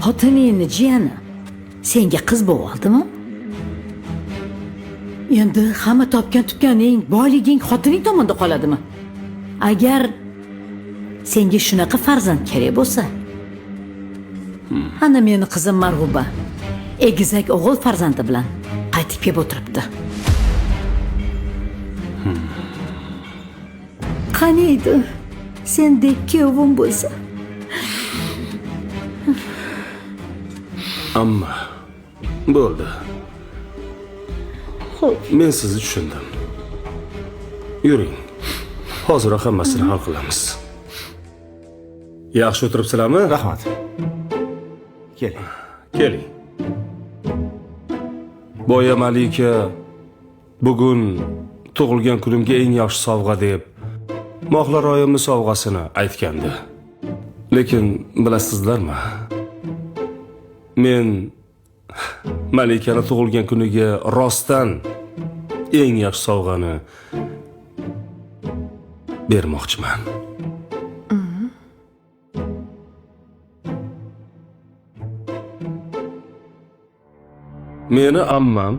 Xotiningni jiyani senga qiz bo'lib oldimi? Endi hamma topgan tutganing, boyliging xotining tomonda qoladimi? Agar senga shunaqa farzand kerak bo'lsa, ana meni qizim Marg'uba egizak o'g'il farzandi bilan qaytib kelib o'tiribdi. Qani edi sendek kuyovim bo'lsa. Amma bo'ldi. Xo'p. Men sizni tushundim. Yuring. Hoziroq hammasini hal qilamiz. Yaxshi o'tiribsizlarmi? Rahmat. Keling. Keling. Boya Malika bugun tug'ilgan kunimga eng yaxshi sovg'a deb Mohlar oyimni sovg'asini aytgandi. Lekin bilasizlarmi? Men Malikani tug'ilgan kuniga rostdan eng yaxshi sovg'ani bermoqchiman. Meni ammam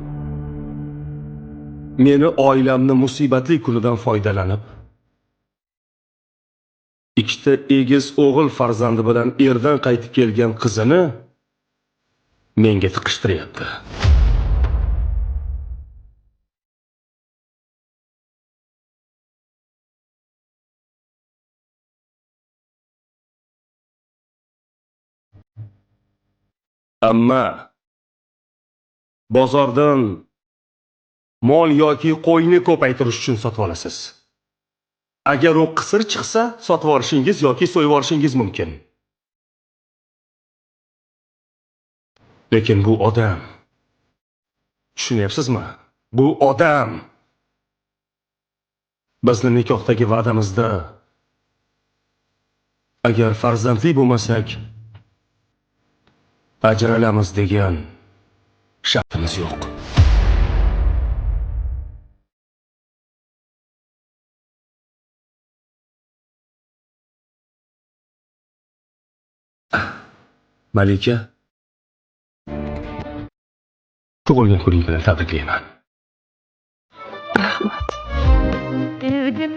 meni oilamni musibatli kunidan foydalanib ikkita egiz o'g'il farzandi bilan erdan qaytib kelgan qizini menga tiqishtiryapti. Amma bozordan mol yoki qo'yni ko'paytirish uchun sotib olasiz. Agar u qisir chiqsa, sotib olishingiz yoki so'yib olishingiz mumkin. Lekin bu odam, tushunyapsizmi? Bu odam bizni nikohdagi va'damizda agar farzandli bo'lmasak ajralamiz degan shartimiz yo'q. Malika, tug'ilgan kuning bilan tabriklayman. Rahmat. Sevdim